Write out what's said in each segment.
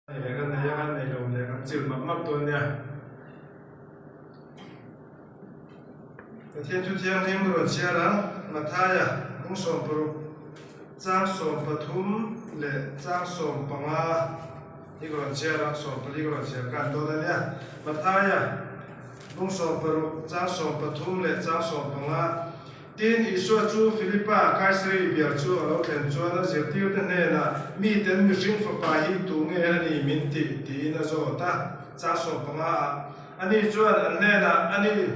Nei leh kan nei a, kan nei lo leh kan chil map map dawn nia. Pathian thu thianghlim ka rawn chhiar ang, Mathaia bung 16 chang 13 leh chang 15 hi ka rawn chhiar a, 14 ka rawn chhiar kan dawn a nia. Mathaia bung 16 chang 13 leh chang 15. Tin, Isua chu Philipa, Kaisari bial chu a lo thlen chuan a zirtirte hnenah, Miten mihring fapa hi tu nge a ni min tih? tiin a zawt a. Chang 15 ah, Ani chuan an hnenah, A ni,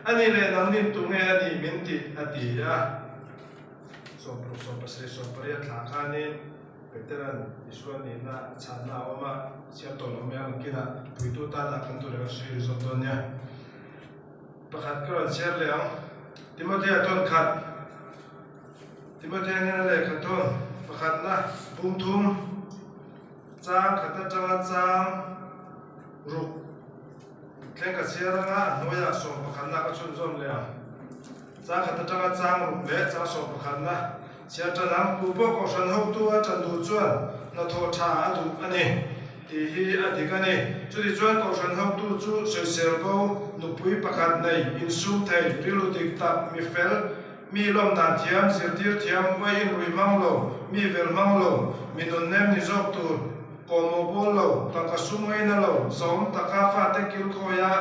a ni leh nangnin tu nge a ni min tih? a ti a. 16, 17, 18 thla khanin Peteran Isua nihna a chhanna a awm a, chhiar tawh lo mai ang kinah puitu tana kan tur leh kan sawi ri zawk dawn nia. Pakhat ka rawn chhiar leh ang. Timothea tawn khat, Timothea hnena lehkha tawn pakhatna bung thum chang khat atanga chang ruk thleng ka chhiar anga a hnuaiah 11na ka chhunzawm leh ang. Chang khat atanga chang ruk leh chang 11na chhiar tan ang. Tu pawh kohhran hotu a tan duh chuan hnathawh tha a duh a ni. Tih hi a dik a ni. Chutichuan Kohhran hotu chu sawisel bo, nupui pakhat nei, insum thei, rilru dik tak, mi fel, mi lawm dan thiam, zirtir thiam, uai inrui hmang lo, mi vel hmang lo, mi nunnem ni zawk tur, kawhmawh bawl lo, tangka sum ngaina lo, zahawm taka fate kilkhawia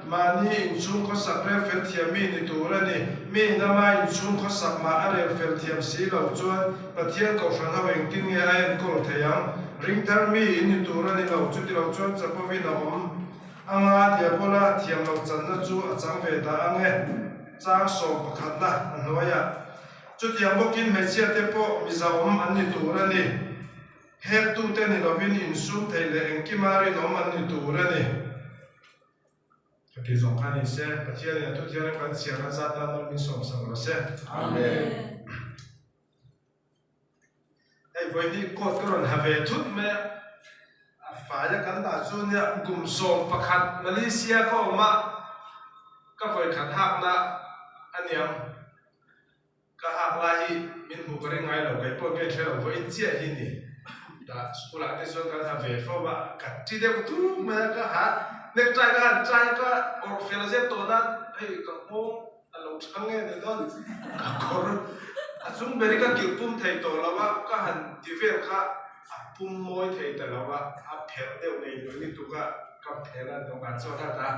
mahni inchhung khawsak rel fel thiam mi ni tur a ni. Mi inama inchhung khawsak mah a rel fel thiam si lo chuan Pathian Kohhran ho engtin nge a enkawl thei ang? Ringthar mi in ni tur a ni lo, chuti lo chuan chapovin a awm anga Diabola thiam loh channa chu a chang ve dah ang e. Chang 11na a hnuaiah. Chutiang bawkin hmeichhia te pawh mizaawm an ni tur a ni. Hektute ni lovin insum thei leh engkima rinawm an ni tur a ni. Ka ti zawng kha ni se, Pathianin a thuthiarin kan chhiar a zat nan nawr min sawmsak rawh se. Amen. Hei vawi coat ka rawn ha ve thut mai a, a fai a kan dah chu nia kum 11 Malaysia ka awm a, ka vawi khat hakna a niang. Ka hak lai hi min hmuh ka ring ngai lo, kei pawh ka inhre lo vawiin chiah hi ni. Tah school ah te chuan kan ha ve fo a, ka ti deuh tuk mai a, ka ha necktie ka han tie a, ka awrh fel zet tawh nan hei ka nghawng a lo thang nge ni dawn, ka kawr a chung ber hi ka kilh pum thei tawh lo a, ka han ti vel kha a pum mawi thei ta lo a, a pherh deuh nei lui lutuk a, ka pherh a dawhkan chuan a dah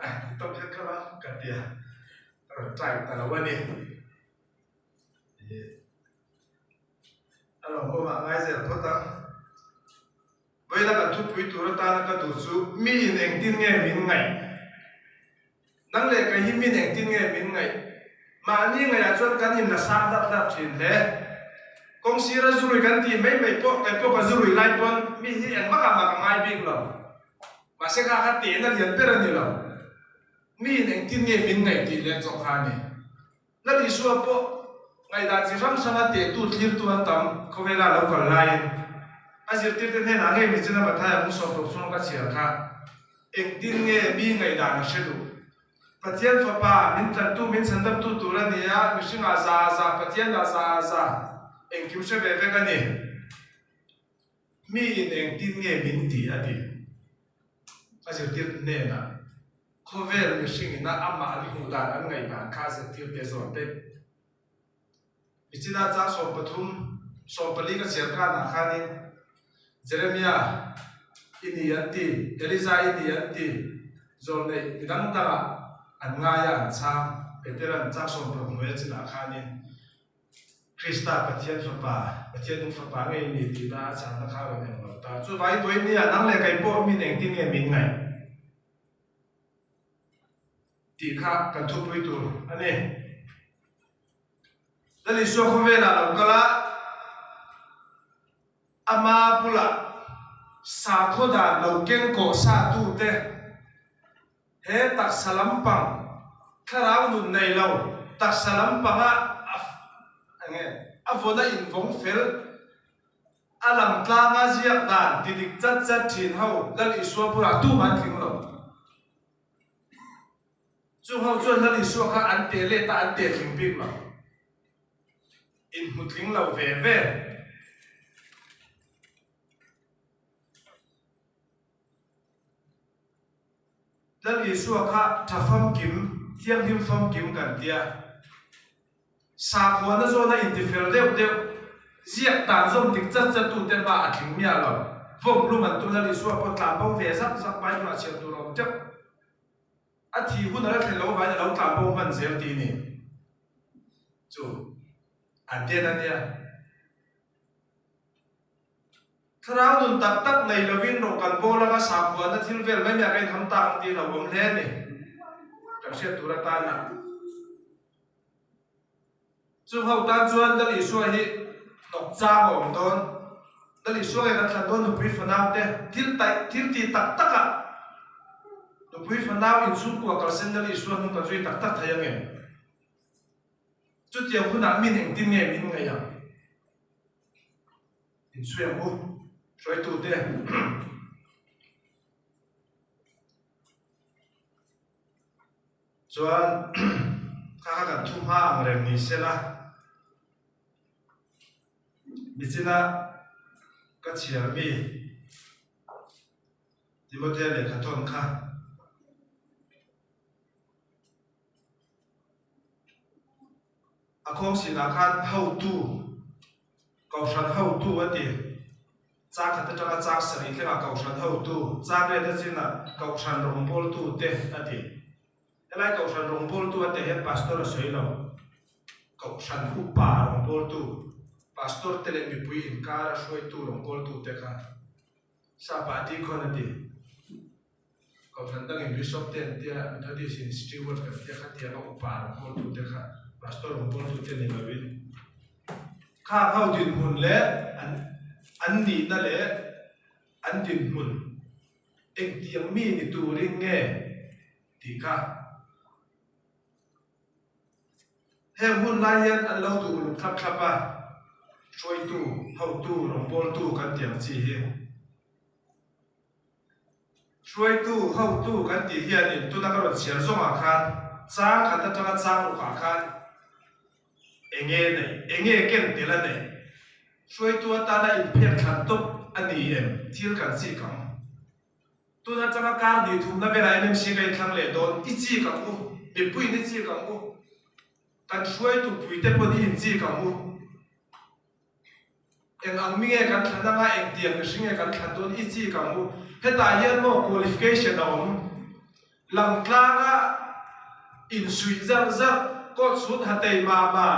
a, ti tawp hian ka la ka ti a. Ka rawn try ta lo a ni. A lawm awmah ngai zel phawt ang. Vawiina kan thupui tur atana ka duh chu miin engtin nge min ngaih? Nang leh kei hi min engtin nge min ngaih? Mahni ngaihah chuan kan inla sang dap dap thin hle. Kawng sira zurui kan tih mai mai pawh kei pawh ka zurui lai pawn mi hi engvak ah mah ka ngai bik lo. Mahse kha kha tehna lian ber a ni lo. Miin engtin nge min ngaih tih leh zawk kha a ni. Lal Isua pawh ngaihdan chi hrang hranga tehtu thlirtu an tam khawvela lo kal laiin a zirtirte hnenah ngei Michina Mathaia bung 16 chhunga ka chhiar kha engtin nge mi ngaihdan a hre duh? Pathian Fapa min tlantu min chhandamtu tur a ni a, mihringah za a za, Pathianah za a za, engkim hre ve vek a ni. Miin engtin nge min ti a ti? A zirtirtu hnenah khawvel mihringin a amah an hmuh dan an ngaihdan kha a zirtirte zawn pek. Michina chang 13, 14 ka chhiar kanah khanin Jeremiah i ni an ti, Eliza i ni an ti, zawlneih midang dangah an ngai a an chhang, Petera'n chang 16 hnuaia chinah khanin Krista Pathian Fapa, Pathian nung Fapa ngei ni tihna a chhanna kha a rawn eng lo ta. Chuvangin vawiin nia nang leh kei pawh min engtin nge min ngaih tih kha kan thupui tur a ni. Lal Isua khawvelah lo kal a, ama bulah sakhaw dan lo keng kawh sa tute, He taksa lampang thlarau nun nei lo taksa lampanga a enge a vawn a invawng fel a lam tlanga ziak dan ti dik chat chat thin ho Lal Isua bulah tumah an tling lo. Chung ho chuan Lal Isua kha an teh let a an teh tling bik lo. Inhmu tling lo ve ve. Lal Isua kha tha famkim, thianghlim famkim kan tia. Sakhuana zawna intifel deuh deuh, ziak dan zawm dik chat chat tute hma a tling miah lo. Vawm lum an tum Lal Isua pawh tlan bo ve zak zak Bible ah chhiar tur a awm teuh. A thi hun a la thlen loh avangin a lo tlan bo hman zel tih ni chu a den a nia. Thlarau nun tak tak nei lovin rawh kan bawl anga sakhuana thil vel mai mai ah ka inham tak ang tih a hlauhawm hle a ni. Kan hriat tur atana. Chung ho tan chuan Lal Isua hi hnawk chang a awm dawn. Lal Isua nge kan thlan dawn nupui fanau te thil taih thil ti tak tak ah nupui fanau inchhungkua kalsen Lal Isua hnung kan zui tak tak thei ang em? Chutiang hunah min engtin nge min ngaih ang? Inchhui ang u hruaitute. Chuan kha kha kan thu hma ang reng ni se la, nichina ka chhiar mi Timothea lehkha thawn kha a khawng sinah khan hotu Kohhran hotu a ti. Chang khat atanga chang sarih thlengah Kohhran hotu, chang riat a chinah Kohhran rawngbawltu te a ti. Helai Kohhran rawngbawltu a tih hian Pastor a sawi lo. Kohhran upa rawngbawltu, Pastor te leh mipui inkara hruaitu rawngbawltu te kha Sapa Deacon a ti. Kohhran dangin Bishop te an tia, Methodist in Steward kan tia khatianga upa rawngbawltu te kha Pastor rawngbawltu te ni lovin khang ho dinhmun leh an an nihna leh an dinhmun engtiang mi ni turin nge tih kha heng hun lai hian an lo duh uluk thlap thlap a, hruaitu, hotu, rawngbawltu kan tih ang chi hi. Hruaitu, hotu kan tih hianin tuna ka rawn chhiar zawngah khan chang khat atanga chang rukah khan enge nei, enge ken tel a nei? Hruaitu atana inphek thlan tawp a ni em? Thil kan chik ang. Tun atanga kar hnih thumna velah MMC ka inthlang leh dawn, i chik ang u, mipuiin i chik ang u, kan hruaitu puite pawn i inchik ang u. Eng ang mi nge kan thlan anga engtiang mihring nge kan thlan dawn i chik ang u. Hetah hian maw qualification a awm. Langtlanga insuih zarh zarh, coat suit ha tei ma ma,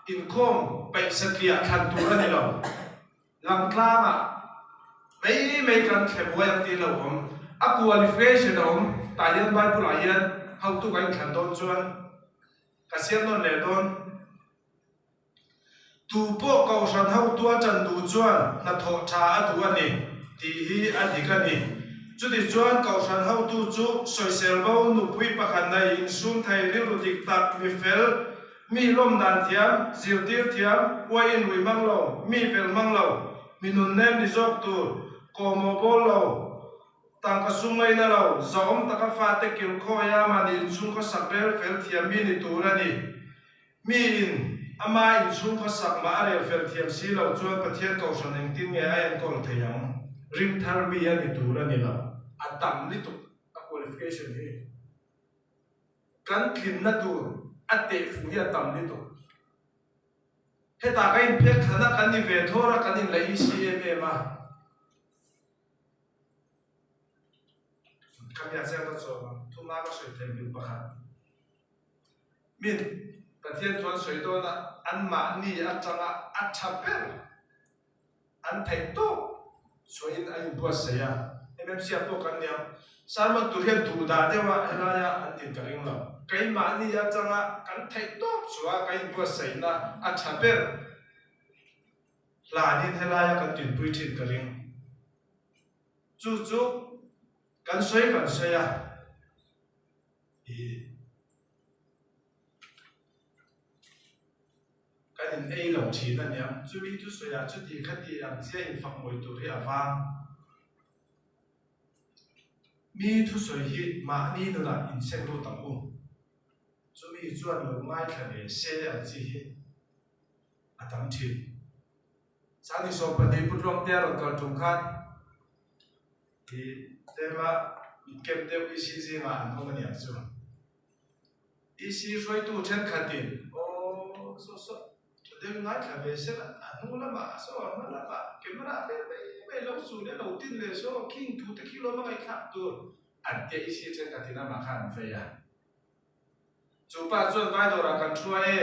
inkhawm peih satliah thlan tur a ni lo. Langtlanga mai mai kan thle buai ang tih lo awm. A qualification a awm. Tah hian Bible ah hian hotu kan inthlan dawn chuan ka siam nawn leh dawn. Tu pawh Kohhran hotua ṭan duh chuan hnathawh ṭha a duh a ni tih hi a dik a ni. Chutichuan Kohhran hotu chu sawisel bo nupui pakhat nei insum thei rilru dik tak, mi fel, mi lawm dan thiam, zirtir thiam, uai inrui mang lo, mi vel mang lo, mi nunnem ni zawk tur, kawhmawh bawl lo, tangka sum ngaina lo, zahawm taka fate kilkhawia mahni inchhung khawsak rel fel thiam mi ni tur a ni. Miin ama inchhung khawsak mah a rel fel thiam si lo chuan Pathian Kohhran engtin nge a enkawl thei ang? Ring thar mi a ni tur a ni lo. A tam lutuk a qualification hi. Kan tlinna tur a tehfuh hi a tam lutuk. Hetah ka inphek thlan a, kan ni ve thawr a, kan inla EC em em a. Ka mia chiang ka chawm ang, thuma ka sawi thei bil pakhat. Min Pathian chuan sawi dawn a, anmahni atanga a tha ber an theih tawp chhuahin a inbuatsaih a. MMC ah pawh kan niang, sermon tur hian duh dah deuh a helaia an din ka ring lo. Keimahni atanga kan theih tawp chhuah kan inbuatsaihna a tha ber hlanin helaia kan tinpui thin ka ring. Chu chu kan sawi kan sawi a. I kan in ei lo thin a niang. Chumi thusawiah chuti khati ang chiah infak mawi tur hi a vang. Mi thusawi hi mahni nunah inseng lut ang u. Chumi chuan lo ngaithla ve se ang chi hi a tam thin. Sangni 12 Putluangte a rawn kal tum khan i tlema. mitkem deuh EC zingah an awm a niang chu. EC hruaitu thenkhatin, Aw, saw saw, tha deuh ngaithla ve se la, a hnu lamah saw a hma lamah camera vel mai mai lo chu leh lo tin leh saw khing thu te khi lawm a ngaihthlak tur an tia EC thenkhatin amah kha an vei a. Chu pa chuan vai dawrah kan thua e,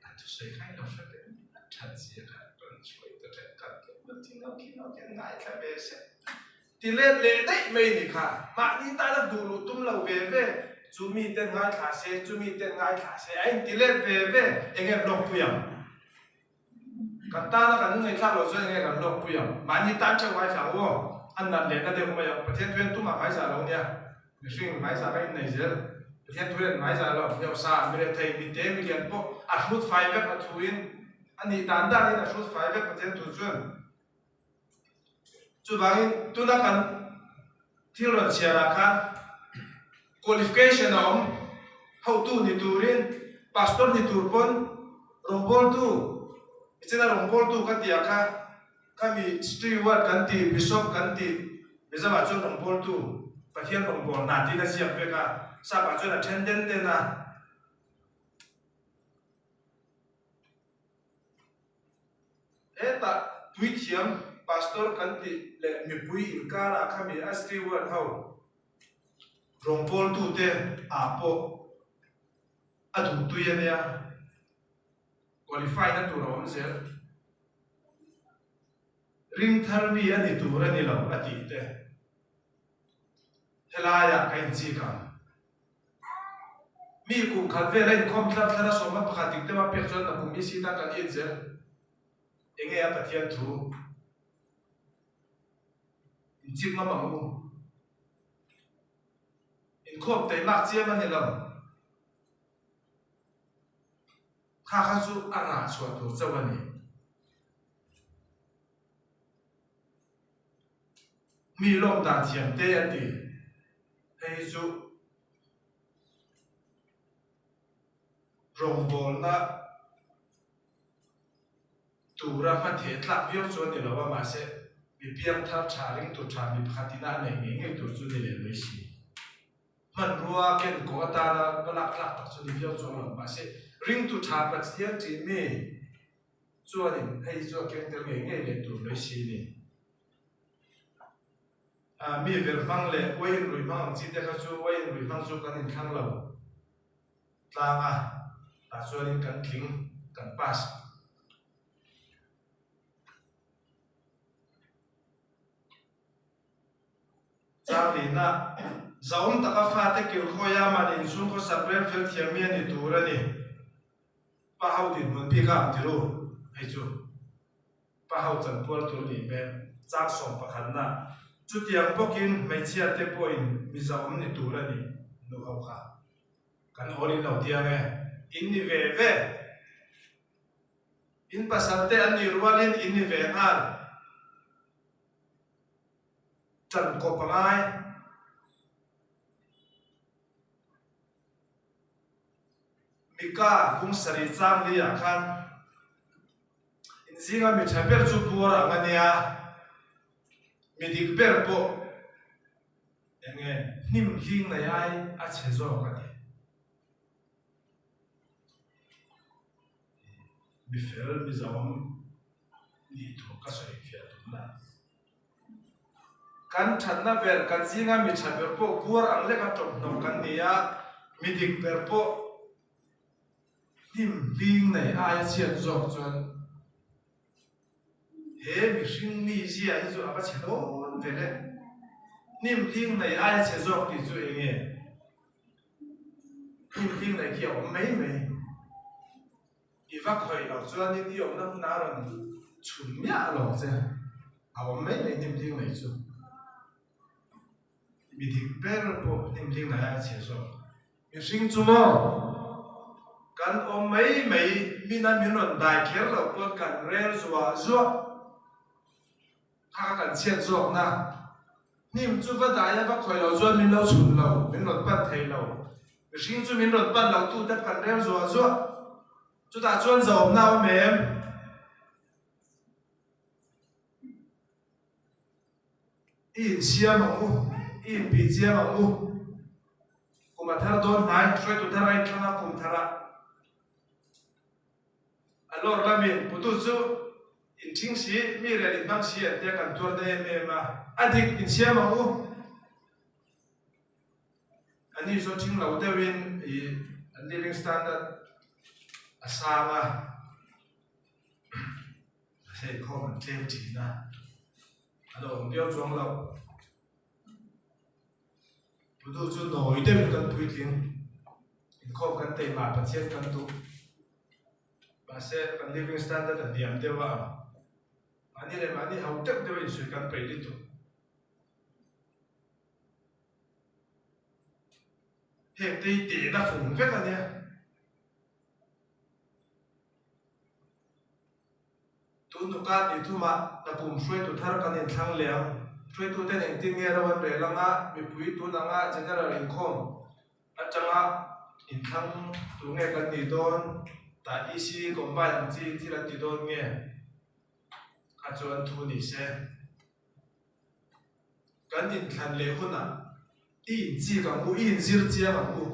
a thusawi kha i lo hre ve mai, a that zia kha rawn hruai ta ṭhen khat tlem a, thing ho khi ho khian ngaithla ve se. Ti let leh daih mai ni kha, mahni tana duh luh tum lo ve ve, chu mi ten ngaithla se, chu mi ten ngaithla se, a inti let ve ve, eng nge blog pui ang? Kan tana kan ngaihthlak loh chuan enge kan lawkpui ang? Mahni tan theuh ngaithla ang u aw. A nat leh na deuh mai ang. Pathian thu hian tumah hmaizah lo nia. Mihring hmaizah ka innei zel. Pathian thu hian hmaizah lo. Heuhsa, mi rethei, mi te, mi lian pawh a hrut fai vek a thuin a nih dan danin a hrut fai vek Pathian thu chuan. Chuvangin tuna kan thil rawn chhiarah khan qualification a awm, hotu ni turin, pastor ni tur pawn rawngbawltu, michina rawngbawltu ka tih ah kha khami steward kan tih, bishop kan tih, Mizamah chuan rawngbawltu, Pathian rawngbawlna tiin a ziak vek a, Sapah chuan a then den den a. Hetah puithiam pastor kan tih leh mipui inkarah khami a steward ho rawngbawltute ah pawh a duhtui a nia, qualify na tur a awm zel. Ring thar mi a ni tur a ni lo a tih te helaiah ka inchik ang. Mi kum khat vel a inkhawm thlar thlar a sawma pakhat dik deuh a pek chuan na kum i seat a kan it zel. Enge a Pathian thu? Inchik ngam ang u. Inkhawm teimak chiam a ni lo. Kha kha chu a rah chhuah tur chauh a ni. Mi lawm dan thiam te a ti. Hei hi chu rawngbawlna tura hmatheh tlak viau chu a ni lo a, mahse mi piang thar tha, ringtu tha, mi pakhat ina a neih ngei ngei tur chu ni leh mai si. Hmanrua ken kawh atana va lak tlak tak chu ni viau chuang lo, mahse ringtu tha Pathian ṭih mi chuanin hei hi chu a keng tel ngei ngei leh tur mai si a ni. Mi velh hmang leh uaiin rui hmang ang chi te kha chu uaiin rui hmang chu kan inthlang lo tlang a, tah chuanin kan tling, kan pass. Changlina, Zahawm taka fate kilkhawia mahni inchhung khawsak rel fel thiam mi a ni tur a ni. Pa ho dinhmun bik a ang tiru hei chu. Pa ho chanpual tur nih hmel chang sawm pakhatna. Chutiang bawkin hmeichhia te pawhin mizo awm ni tur a ni nu ho kha. Kan awl in lo tiang e. In ni ve ve. In pasal te an nih rualin in ni ve nghal. Ṭan kawp a ngai. Mika kung sarih chang li ah khan in zinga mi tha ber chu puar ang a nia, mi dik ber pawh eng nge hnim hling nei ai a chhe zawk a ti. Mi fel, mi zawm nih tur ka sawi fiah tumna. Kan thatna ber, kan zinga mi tha ber pawh kuar ang leka tawmhnaw kan ni a, mi dik ber pawh hnim hling nei aia chhiat zawk chuan he mihring mi zia hi chu a va chhe dawn ve le. Hnim hling nei aia chhe zawk tih chu eng nge? Hnim hling nei khi a awm mai mai. I va khawih loh chuanin i awmna hmunah a rawn chhun miah lo che, a awm mai mai hnim ding mai chu. Mi dik ber pawh hnim ding mai a chhe zawk. Mihring chu maw kan awm mai mai mina min rawn dai kher loh pawn kan rel zuah zuah. Kha kha kan chhiat zawkna hnim chu va dai a va khawih loh chuan min lo chhun lo, min rawn pan thei lo. Mihring chu min rawn pan lo tu te kan rel zuah zuah. Chutah chuan zawmna a awm em? I insiam ang u. I inpi chiang ang u. Kum a thar dawn hnai, hruaitu thar a inthlang a, kum thar ah a lawr lamin putu chu inthing si, mi rel inhmang si an tia kan tuar ta em em a, a dik insiam ang u. Ani chu thing lo deuhin i an living standard a sang a, hei khawm an tlem thin a, a lo awm viau chuang lo. Pudu chu nawi deuhin kan puitling, inkhawm kan teimah Pathian kan duh. Mahse kan living standard a hniam deuh a, mahni leh mahni ho deuh deuh a insuih kan peih lutuk. Heng te hi tehna fung vek a nia. Tun nuka tih thumah nakum hruaitu thar kan inthlang leh ang. Hruaituten engtin nge ro an rel anga mipui tun anga General inkhawm atanga inthlang tur nge kan nih dawn, tah EC combine ang chi thil an ti dawn nge kha chu an thu ni se. Kan inthlan leh hunah i inchik ang u, i inzir chiang ang u.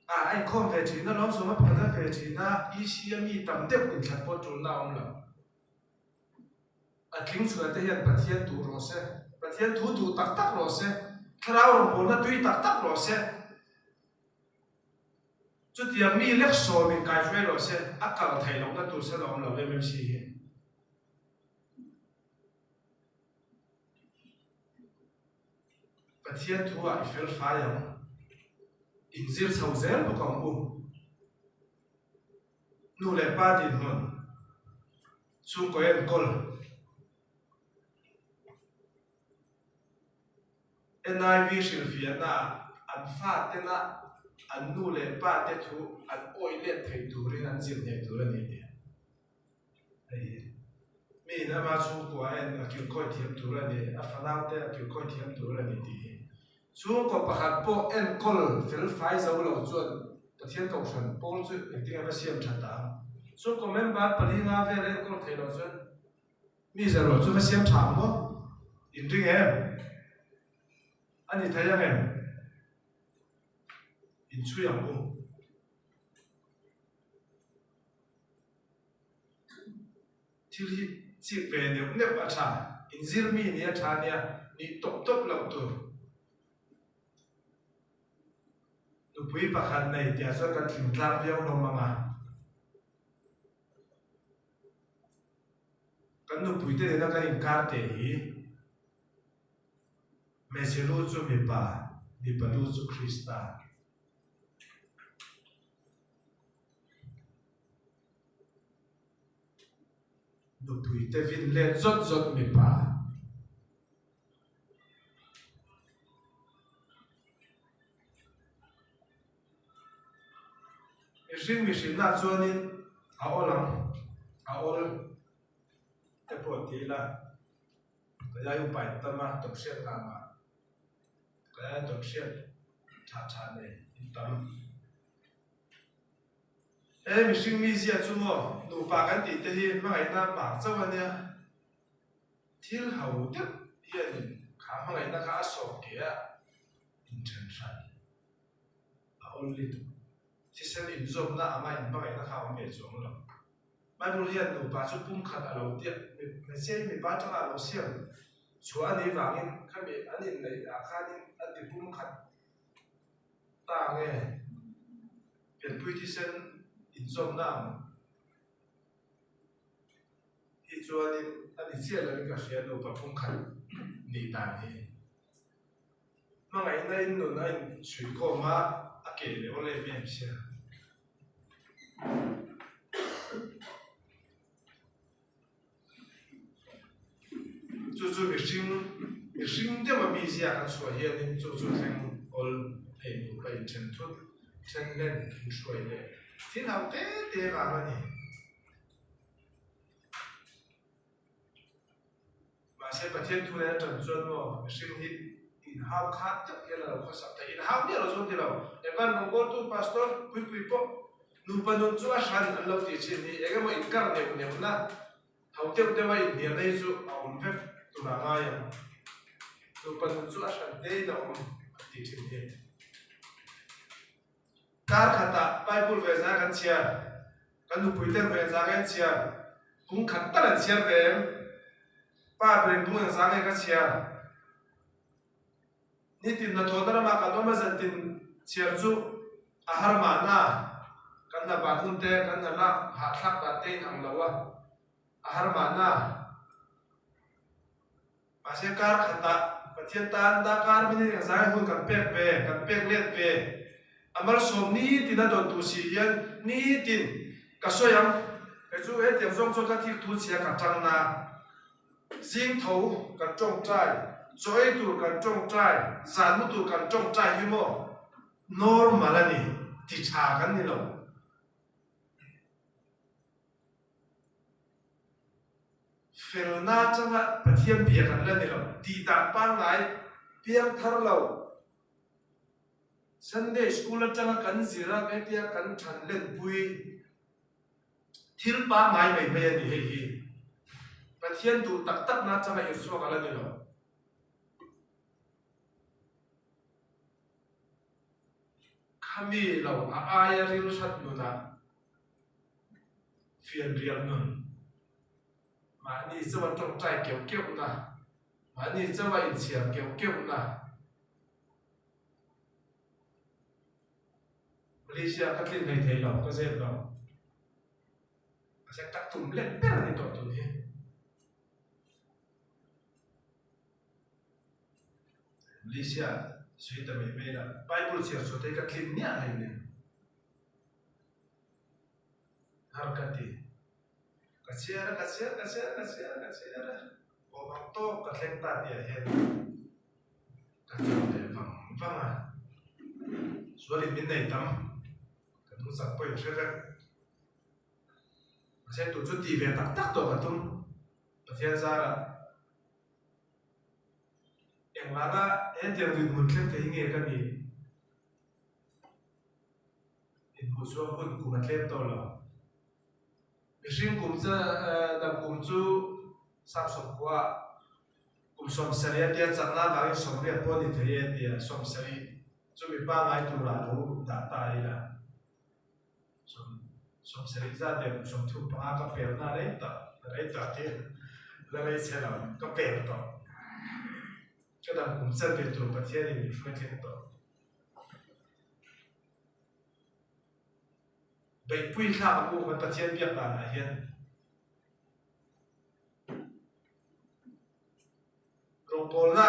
A, a inkhawm ve thin a, lawmsawm a pakhat a ve thin a, EC a mi tam deuh inthlan pawh tulna a awm lo. A tling chhuah te hian Pathian duh rawh se, Pathian thu duh tak tak rawh se, thlarau rawngbawlna tui tak tak rawh se. Chutiang mi lek sawmin kaihruai rawh se, a kal theih lohna tur sen a awm lo MMC hi. Pathian thu ah i fel fai ang, inzir chho zel bawk ang u. Nu leh pa dinhmun, chhungkaw enkawl. NIV hrilhfiahna ah an fatena an nu leh pa te thu an awih let thei turin an zir hneh tur a ni tih hei hi. Mi in ama chhungkua en a kilkhawi thiam tur a ni, a fanau te a kilkhawi thiam tur a ni tih hi. Chhungkaw pakhat pawh enkawl fel fai zo lo chuan Pathian Kohhran pawl chu engtin nge va siam tha ta ang? Chhungkaw member palinga vel enkawl thei lo chuan Mi zaruah chu va siam tha ang maw? Inring em? A ni thei ang em? Inchhui ang u. Thil hi chik ve neuh neuh a tha. Inzir mi ni a tha nia, nih tawp tawp loh tur. Nupui pakhat nei tiah chuan kan tling tlang viau hlawm ang a. Kan nupuite nena kan inkar teh hi hmeichhe lu chu mipa, mipa lu chu Krista. Nupuite vin let zawt zawt mipa. Mihring mihrinna chuanin a awl ang, a awl te pawh ti ila, ka yai upa in tam a, tawlhriat ngah ngah, ka yai tawlhriat tha tha nei in tam. He mihring mizia chu maw nupa kan tih te hi hmangaihna vang chauh a nia, thil ho deuh hianin kha hmangaihna kha a sawp ke a inthen hran. A awl lutuk. Thisen inzawmna anga inhmangaihna kha a awm ve chuang lo. Bible hian nupa chu pumkhat a lo tiah, hmeichhia hi mipa atanga a lo siam chhuah a nih vangin khami an inneih ah khanin an ti pumkhat ta nge pianpui thisen inzawmna ang hi chuanin a ni chiah lovin ka hria nupa pumkhat nih dan hi. Hmangaihna in nun a inchhuikhawm a, a ke leh awl em em sia. Chu chu mihring, mihring deuha mizia kan chhuah hianin chu chu thleng awl hei nupa inthen thut, then len inhruai leh thil ho te te vang a ni. Mahse Pathian thu nen aṭan chuan maw mihring hi inhau khat deuh hian a lo khawsak theih. Inhau miah lo chuan ti lo. Evan rawngbawltu Pastor Puipui pawh nupa nun chu a hran an lo tih thin hi eng emaw inkar neuh neuhna ho deuh deuha inhnialna hi chu a awm vek turah. turah ngai ang. Nupa nun chu a hran tein a awm an tih thin hi. Kar khatah Bible ve zai kan chhiar, kan nupui ten ve zai an chhiar, bung khat tal an chhiar ve em? Pa berin bung engzah nge ka chhiar? Nitin hnathawhna ramah kan awm a zantin chhiar chu a har mahna, kan hna ban hun te, kan hna lak hahthlak dan te in ang lo a, a har mahna. Mahse kar khatah Pathian tan darkar minute engzah nge hun kan pek ve, kan pek let ve. A malsawm nitin a dawn tur si hian nitin ka sawi ang, kei chu hetiang zawng chuan ka thik thu chhia ka tang na. Zing tho kan tawngtai, chaw ei tur kan tawngtai, zan mu tur kan tawngtai hi maw normal a ni, ti tha kan ni lo. Felna atanga Pathian bia kan la ni lo, tih dan pangngai piang thar lo. Sunday school atanga kan zir a, hetia kan than lenpui. Thil pangngai mai mai a ni hei hi. Pathian duh tak tak na changa irchhuak a la ni lo. Khami lo a aia ril hrat nunah fianrial nun, mahni chauha tawngtai keuh keuhna, mahni chauha inchhiar keuh keuhna, Malaysia ka tlin hlei thei lo, ka zep lo. Mahse ka tum leh ber a ni tawh tun hi. Malaysia sawi ta mai mai la, Bible chhiar chhuah te hi ka tlin miah hlei nen. Har ka ti. Ka chhiar a, ka chhiar, ka chhiar, ka chhiar, ka chhiar a. Awm ang tawk ka thleng ta tih ah hian ka chawlh leh vang vang a. Sualin min nei tam, ka nungchang pawh in hre vek. Mahse tun chu tih ve tak tak tawh ka tum. Pathian zarah engvanga hetiang dinhmun thleng thei hi nge ka nih? Inhmuh chhuak hun kum a tlem tawh lo. Mihring kum chu dam kum chu Samsung khua kum 70 a tia chakna avangin 80 pawh a ni thei e tia 70 chu mi pangngai turah lo dah ta ila 70 zat leh kum 35 ka pelna rei tak rei tak hi la rei chhe lo ka pel tawh ka dam kum chanve tur Pathianin min hruai thleng tawh. Beihpui thlak a u kan Pathian biak danah hian rawngbawlna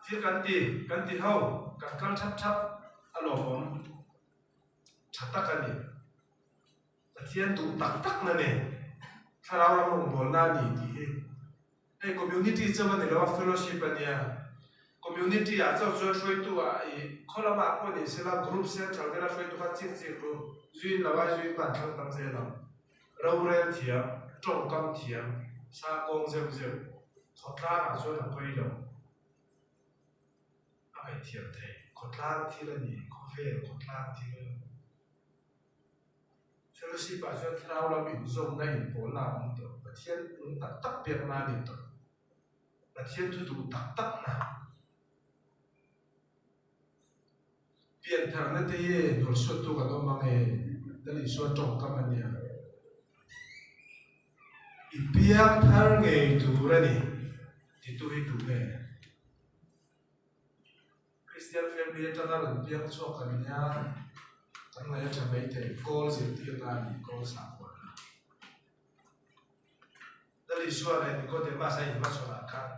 thil kan ti kan ti ho kan kal thap thap a lawmawm tha tak a ni. Pathian duh tak tak na nen thlarau ram rawngbawlna a ni tih hi Hei community chauh a ni lo a, fellowship a nia. Community ah chauh chuan hruaitu ah ih khaw lamah pawh ni sela group central vela hruaitu kha chik chik ru, zuin lo ai zuin ban thlang tam zel ang. Rorel thiam, tawngkam thiam, sa kawng zeuh zeuh, khawtlang ah chuan a pawi lo. A ngaihthiam theih, khawtlang thil a ni, khawvel khawtlang thil. Fellowship ah chuan thlarau lam inzawmna inpawlna a awm tawh, Pathian nung tak tak biakna a ni tawh, Pathian thu duh tak takna, piantharna te hi hnualsuattu kan awm ang e, Lal Isua tawngkam a nia. I piangthar ngei tur a ni, titu hi duh nge? Kristian family atanga rawn piang chhuak kan nia, kan ngaih a tha mai thei, kawl zirtirna a ni, kawl sahkualna. Lal Isua leh Nicodemus a inhmachhawnah khan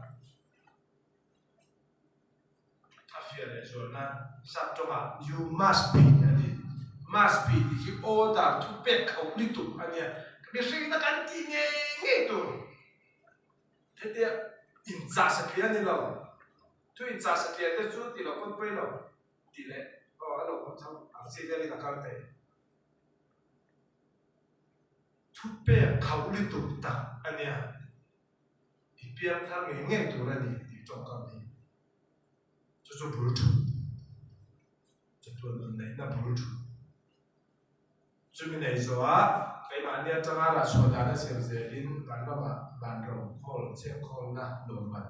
a fiah leh zualna sap tawngah you must be a ti. Must be tih hi order thupek khauh lutuk a nia, mihringna kan tih ngei ngei tur. Hetia inchah satliah a ni lo. Thu inchah satliah te chu ti lo pawn pawi lo tih leh aw a lo awm tho ang chi velin a kal thei. Thu pek khauh lutuk tak a nia. I piang thar ngei ngei tur a ni tih tawngkam hi chu chu bul thut chatuan nun neihna bul thut. Chumi nei zawhah keimahni atanga rah chhuah dan a zir zelin van ramah van ro khawl cheng khawlna lawmman.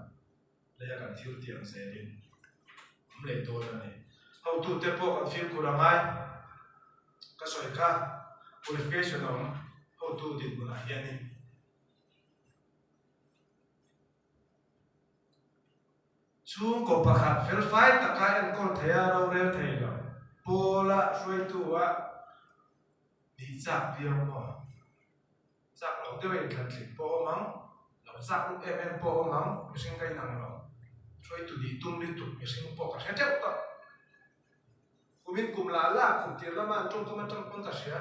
Leia kan thil tiang zelin awm leh dawn a ni. Hotute pawh kan fimkhur a ngai. Ka sawi kha qualification a awm hotu dinhmunah hianin. Chhungkaw pakhat felfai taka enkawl thei a rorel thei lo. Pawla hruaitu a nih chak viau maw? Chak lo deuh a inthlan tling pawh awm ang, lo chak lut em em pawh awm ang, mihring ka inang lo. Hruaitu nih tum lutuk mihring pawh ka hre teuh tawh. Kumin kum lah lah kum tir lama an tawngkam atang pawn ka hria.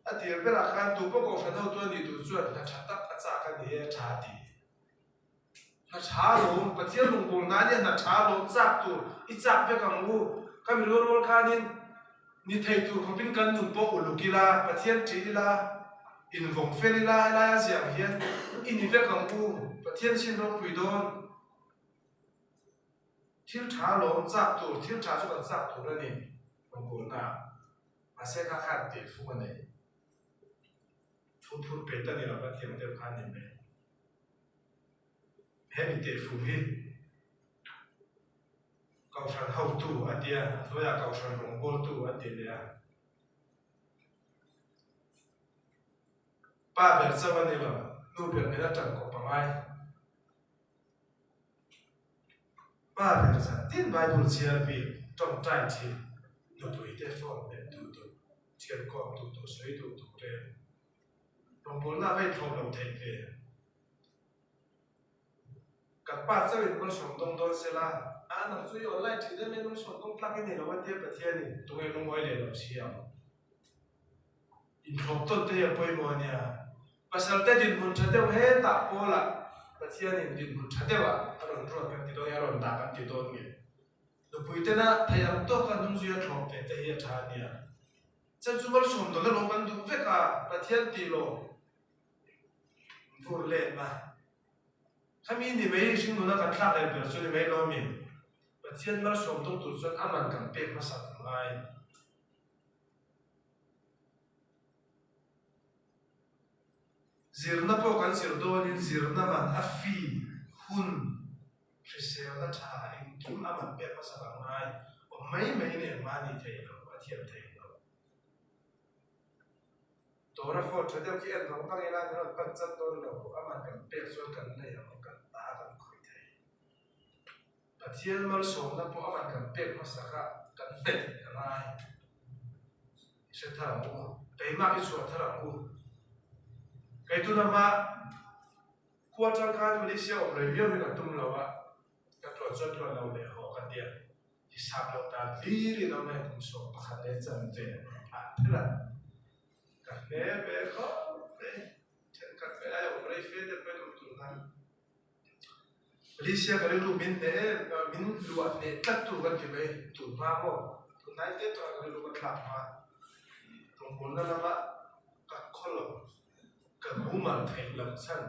A tir berah khan tu pawh kohhran hotu a nih duh chuan hna tha tak a chak a ni e, tha a ti. Hna tha lawm, Pathian rawngbawlna a nia hna tha lawm chak tur i chak vek ang u. Ka mi rual rual khanin ni thei tur khawpin kan nun pawh uluk ila, Pathian ṭih ila, invawng fel ila helaia ziah hian i ni vek ang u, Pathian sin ropui dawn. Thil tha lawm chak tur, thil tha chu kan chak tur a ni rawngbawlna ah. Mahse kha khan tehfung a nei. Thu phur pet a ni lo va tiang deuh kha a ni mai. Hemi tehfung hi Kohhran hotu a tia, a hnuaiah Kohhran rawngbawltu a ti leh a. Pa ber chauh a ni lo, nu ber nena tangkawp a ngai. Pa ber zan tin Bible chhiar bik, tawngtai thin, nupui te phone leh duh duh, thian kawm duh duh sawi duh duh reng. Rawngbawlna a va inthlawm lo theih ve. Kan pa chauhin malsawm dawng dawn sela, a nang chu i online thin em em malsawm dawng tlak i nei lo a tia Pathianin tunge lungawi leh lo si ang. Inthlawp tawn te hi a pawimawh a nia. Pasal te dinhmun tha deuh hetah Paula Pathianin dinhmun tha deuhah a rawn ruat kan ti dawn nge a rawn dah kan ti dawn nge? Nupui tena theih ang tawka hnungzuia thlawp ve te hi a tha a nia. Chan chu malsawm dawn alawm kan duh vek a, Pathian tih lawm vur letna. Khami ni mai hringnuna kan thlak leh ber chu ni mai lawmi. Pathian malsawm dawng tur chuan a man kan pek hmasak a ngai. Zirna pawh kan zir dawnin zirna man a fee, hun, hriselna tha engkim a man pek hmasak ang ngai awm mai mai in engmah a nih theih loh, a thiam theih loh. Dawra phone tha deuh khi en vang vang ila min rawn pan chat dawn lo, a man kan pek chuan kan nei ang, kan ta kan khawih thei. Pathian malsawmna pawh a man kan pek hmasak a, kan hmet a ngai. I hre thar ang u, keimah i chhuah thar ang u. Kei tuna hma khua atang khan Malaysia awm rei viau hi ka tum lo a, ka tluan chuan tluan lo leh haw ka tia. Hisap loh dan hlir in awm e kum 11 leh chanve ah phel a, ka hne ve khawp mai. Thenkhat ve ai awm rei fe te pawh in awm tur khan. Malaysia ka rilru min hneh em min luah hneh tlat tu kan ti mai tun hma maw tun hnai te tawh ka rilru ka thlak hma rawngbawlna lama ka khaw lo ka mumal theih loh chhan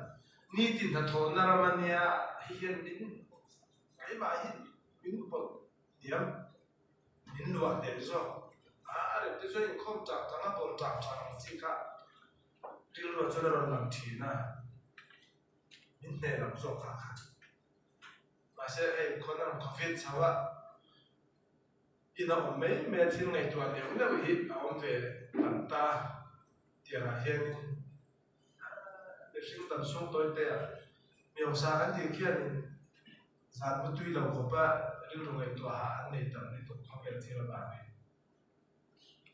nitin hnathawhna ram a nia hei hian min keimah hi min pawt hniam min luah hneh zawk a a rem te chuan inkhawm tang tang a bawl tang tang ang chi kha rilru ah chuan a rawn lang thin a. Min hneh lam zawk kha kha. Mahse hei khawn a rawn khawfit chho a, in a awm mai mai a thil ngaihtuah neuh neuh hi a awm ve tam ta tiangah hianin mihring dam chhung tawi te ah mi hausa kan tih khianin zan mutui lo khawpa rilru ngaihtuah hah an nei tam lutuk khawvel thil avangin.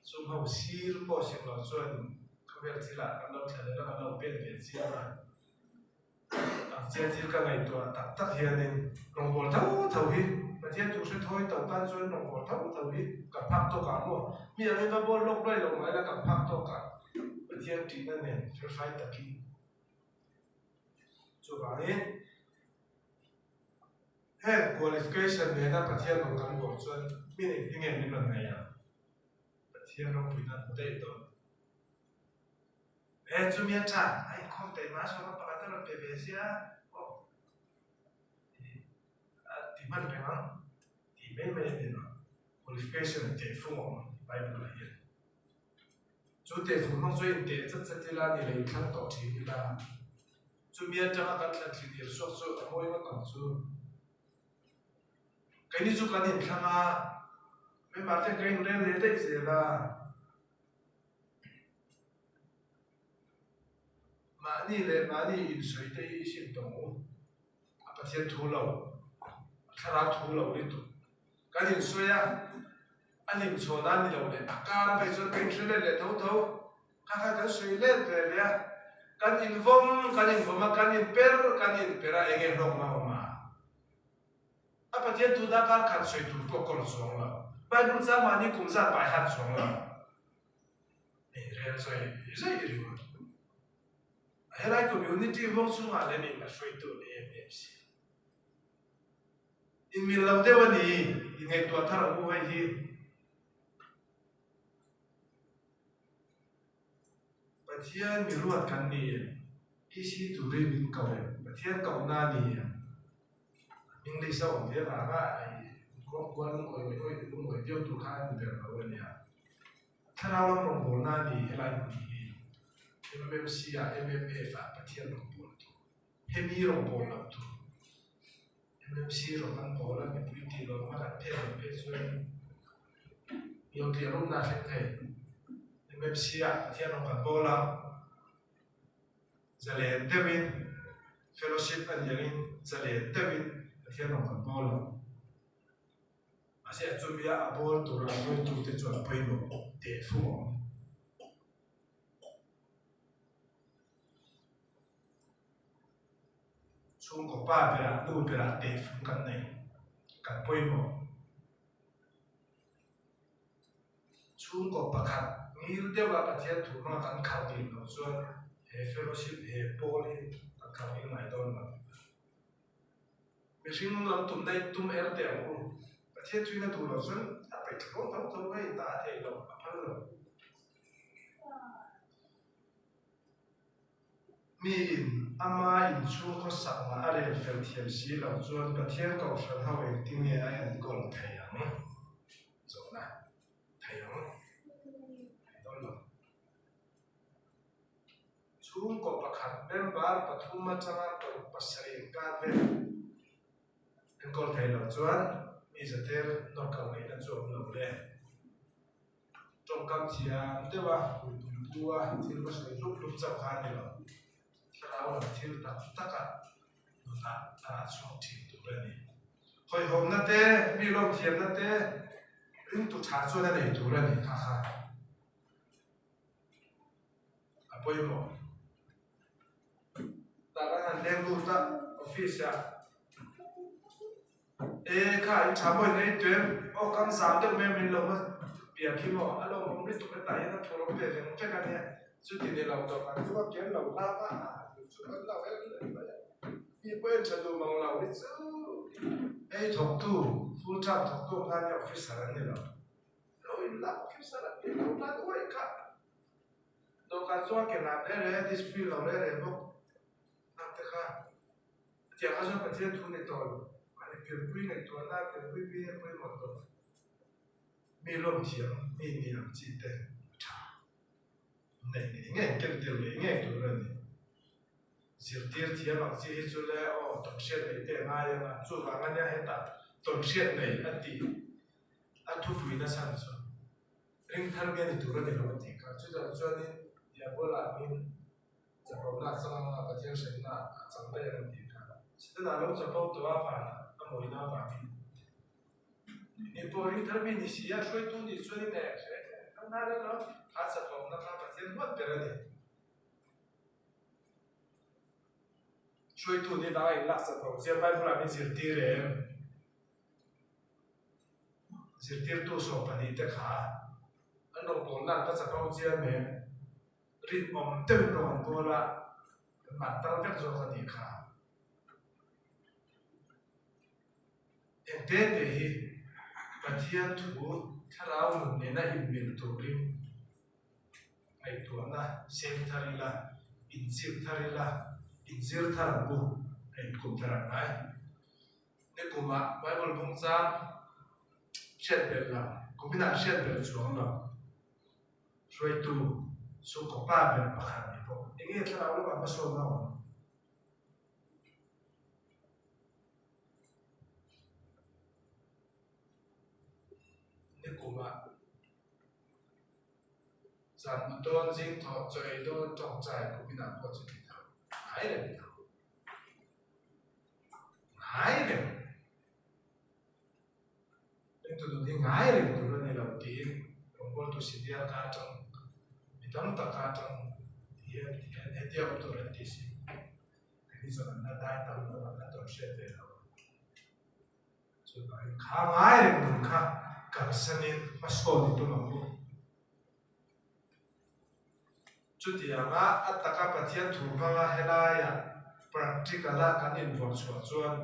Chung ho sir pawh sim lo chuan khawvel thilah kan lo thlen ila kan lo pen ve chiang a. Ang chian thil ka ngaihtuah tak tak hianin rawngbâwl tho tho hi Pathian thu hre thawi to tan chuan rawngbâwl tho tho hi ka phak tawk ang maw? Mi angin va bawl lawk luai lo mah ila kan phak tawk a, Pathian ṭihna nen felfai takin. Chuvangin. Heng qualification nena Pathian rawn kan bawr chuan min engtin nge min rawn ngaih ang? Pathian ropuina an hmu daih dawn. He chumi a tha, a inkhawm taih mah sawm a pakhat a rawn pe ve sia aw a ti hman reng ang tih mai mai a ni lo. Qualification tehfung a awm Bible ah hian. Chu tehfung hmang chu a inteh chat chat ila ni lei thlang tawh thin ila. Chumi atanga kan thlan thlin ir chhuak chu a mawi ngawt ang chu. Keini chu kan inthlang a, member ten kan inrel leh daih zel a. Mahni leh mahni insawi te hi i sim tawng u. A Pathian thu lo, a thlarau thu lo lutuk. Kan insawi a, a hlimchhawn a ni lo leh a kar a phei chuan ka inhre let leh tho tho. Kha kha kan sawi let ve leh a, kan invawm kan invawm a, kan inper kan inper a, enge hlawkna awm a? A Pathian thu dah kar khat sawi tur pawh kawl chuang lo. Bible chang mahni kum zat bai hat chuang lo. Inrel zawi zawi ringawt. Helai community huang chhungah lem in a hruaitu ni em em si. Inmil lo deuh a ni, inngaihtuah thar ang u hei hi. Pathian mi ruat kan ni em? PC turin min ko em? Pathian kohna a ni em? English a awm ve vanga i kawngkual lungawi ngawi lungawi viau tur kha a ni ber lo a nia. Thlarau lam rawngbawlna a ni helai hmun hi MMC ah MMF ah Pathian rawngbawltu hemi rawngbawlh loh tur MMC rawn kan bawl a mipui tih lo anga kan pek ang pek chuan Miohliah rumna a thleng thei MMC ah Pathian rawn kan bawl a zalen deuhin fellowship a nih angin zalen deuhin Pathian rawn kan bawl ang. Mahse a chumia a bawl tura hruaitute chuan pawimawh teh fung a awm. Chhungkaw pa berah nu berah teh fung kan nei, kan pawimawh. Chhungkaw pakhat ngil deuha Pathian thu hmanga kan khalh ngil loh chuan he fellowship, he pawl hi kan khalh ngil ngai dawn lo. Mihring lam tum daih tum er teh ang u. Pathian thuin a duh loh chuan a peih tha tho tho tho hei dah a theih loh a phal lo. Miin ama inchhung khawsakna a rel fel thiam si loh chuan Pathian kohhran ho engtin nge a enkawl thei ang? Zawhna thei ang? Thei dawn lo. Chhungkaw pakhat member pathum atanga paruk pasarih inkar vel enkawl thei lo chuan mi zatel nawr kal ngaihna chu a awm lo le. Tawngkam thiam deuha puitum pu a thil va sawi hlup hlup chauh kha a ni lo. Thlarau lam thil tak taka nunah a rah chhuak thin tur a ni. Hawihhawmna te, mi lawm thiamna te ringtu tha chuan a nei tur a ni kha kha. A pawimawh. Tah kan han leng lut a, office ah e kha in tha mawi ngei tuem aw kam zam deuh mai a min lo va pian khi maw a lawmawm lutuk e tah hian a phur awm ve veng vek a nia chuti ni lo tawh kan chu a kian lo hlak a chu kan lo el leh mai a mi pawh en tha duh mang lo hi chu hei thawktu full time thawktu ang khan officer an ni lo. Lo in lak officer an tih lo tan uaih kha. Dawhkan chuan ke lam reh reh, discipline lo reh reh bawk ang te kha. Hetiang kha chuan Pathian thu ni tawh lo. Mahni pianpui ngaihtuahna, pianpui pi a pawimawh tawh. Mi lawm thiam, mi ni ang chi te a tha. Neih ngei ngei, ken tel ngei ngei tur a ni. Zirtir thiam ang chi hi chu le aw tawnhriat nei te a ngai ang a, chuvang a nia hetah tawnhriat nei a tih. A thupui nasa ang chu ring thar nge ni tur a ni lo a tih kha. Chutah chuanin Diabola angin chapona a chang anga Pathian hremna a chang daih ang a tih kha. Setana lo chapo tawh a vanah a mawina avangin ni pawh ring thar mi ni si a, hruaitu nih chuanin eh hre thar ngai reng lo, kha chapona kha Pathian huat ber a ni. Hruaitu nih vanga inlak chapo zia Bible-ah min zirtir em? Zirtirtu 12 te kha an rawn pawl nan ka chapo chiam em? Rinawm deuhin rawn an pawl a, an man tal vek zawk a nih kha. Engte te hi Pathian thu thlarau nun nena inmil turin ngaihtuahna seng thar ila, inchip thar ila, inzir thar ang u, a inkum thar ang ngai. Nikumah Bible bung chang hriat belh lo, kuminah hriat belh chuang lo, hruaitu chhungkaw pa ber pakhat ni bawk. Enge thlarau lamah hmasawnna awm? chhungah zan mu dawn zing thawh chaw ei dawn tawngtai kuminah pawh chu ti tho ngai reng tho ngai reng Ringtu nun hi ngai reng tur a ni lo tiin rawngbawltu senior ka atang mi tam tak ka atang ti hian ti hian hetia awm tur an ti si. Kei chuan an la dai tam lo an la tawn hriat ve lo. Chuvangin kha ngai reng nun kha kalsanin hmasawn i tum ang u. Chutianga a taka Pathian thu hmanga helaiah practical-a kan invuah chhuah chuan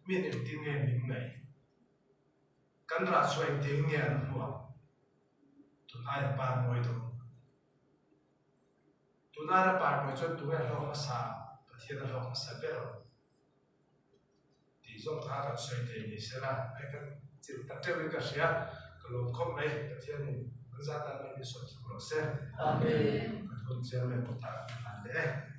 min engtin nge min ngaih? Kan rah chhuah engtin nge an hmuh ang? Tunai a par mawi dawn. Tunai a par mawi chuan tunge a hlawk hmasa ang? Pathian a hlawk hmasa ber ang. Tih zawng kha kan sawi thei ni sela, hei ka chilh ta teuh in ka hria, ka lawm khawp mai, Pathianin an zat tan mai min sawi chhuak rawh se. Amen. Kan hun chairman kutah kan hlan leh e.